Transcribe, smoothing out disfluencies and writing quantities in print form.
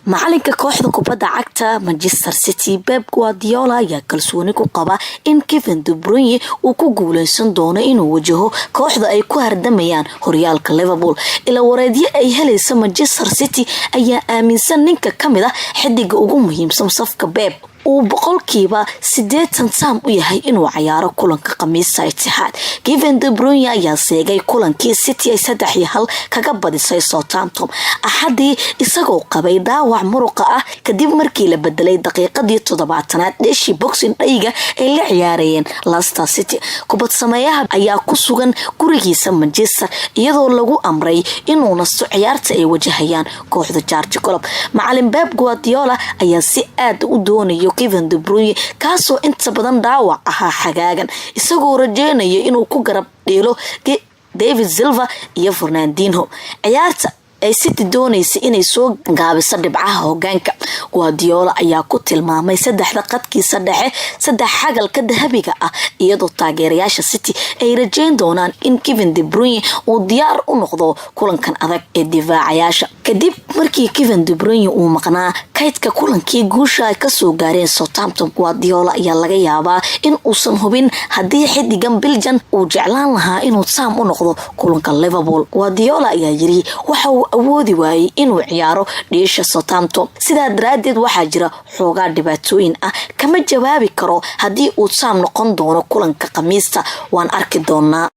Macalinka kooxda kubadda cagta Manchester City, Pep Guardiola, ayaa kalsooni ku qaba in Kevin De Bruyne uu ku guuleysan doono inuu wajaho kooxda ay ku hardamayaan horyaalka, Liverpool. Ila wareedyo ay helaysa Manchester City ayaa aaminsan ninka kamid ah xidiga ugu muhiimsan safka Pep uu 80% saam u yahay inuu cayaaro kulanka Khamiista Etihad. Kevin De Bruyne ayaa seegay kulankii City ay 3-1 kaga badisay Southampton Axadii, isagoo qabay dhaawac muruqa ah kadib markii la bedelay daqiiqadii 70aad dheeshii Boxing Dayga ay la ciyaarayeen Leicester City. Kubad sameeyaha ayaa ku sugan gurigiisa Manchester, iyadoo lagu amray inuu nasto ciyaarta ay wajahayaan kooxda Jurgen Klopp. Macalin Pep Guardiola ayaa si aad u doonayo Kevin De Bruyne, kaasoo inta badan dhaawac ahaa xagaagan, isagoo rajeynaya inuu ku garab dheelo David Silva iyo Fernandinho ciyaarta ay City doonaysa inay soo gaabiso dhibcaha hogaanka. Guardiola ayaa ku tilmaamay saddexda qadkiisa dhexe saddex xagalka dahabiga ah, iyadoo taageerayaasha City ay rajeyn doonaan in Kevin De Bruyne uu diyaar u noqdo kulankan adag ee difaacayaasha, kadib markii Kevin De Bruyne uu maqnaa kaydka kulankii guusha ay kasoo gaareen Southampton. Guardiola ayaa laga yaabaa in uusan hubin haddii xidigan Belgian uu jeclaan lahaa inuu saam u noqdo kulanka Liverpool. Guardiola ayaa yiri, waxa uu awoodi waayey inuu ciyaaro dhiisha Southampton, sidaa daraadeed waxaa jira xoogaa dhibaatooyin ah. Kama jawaabi karo haddii uu saam noqon doono kulanka Khamiista, waan arki doonaa.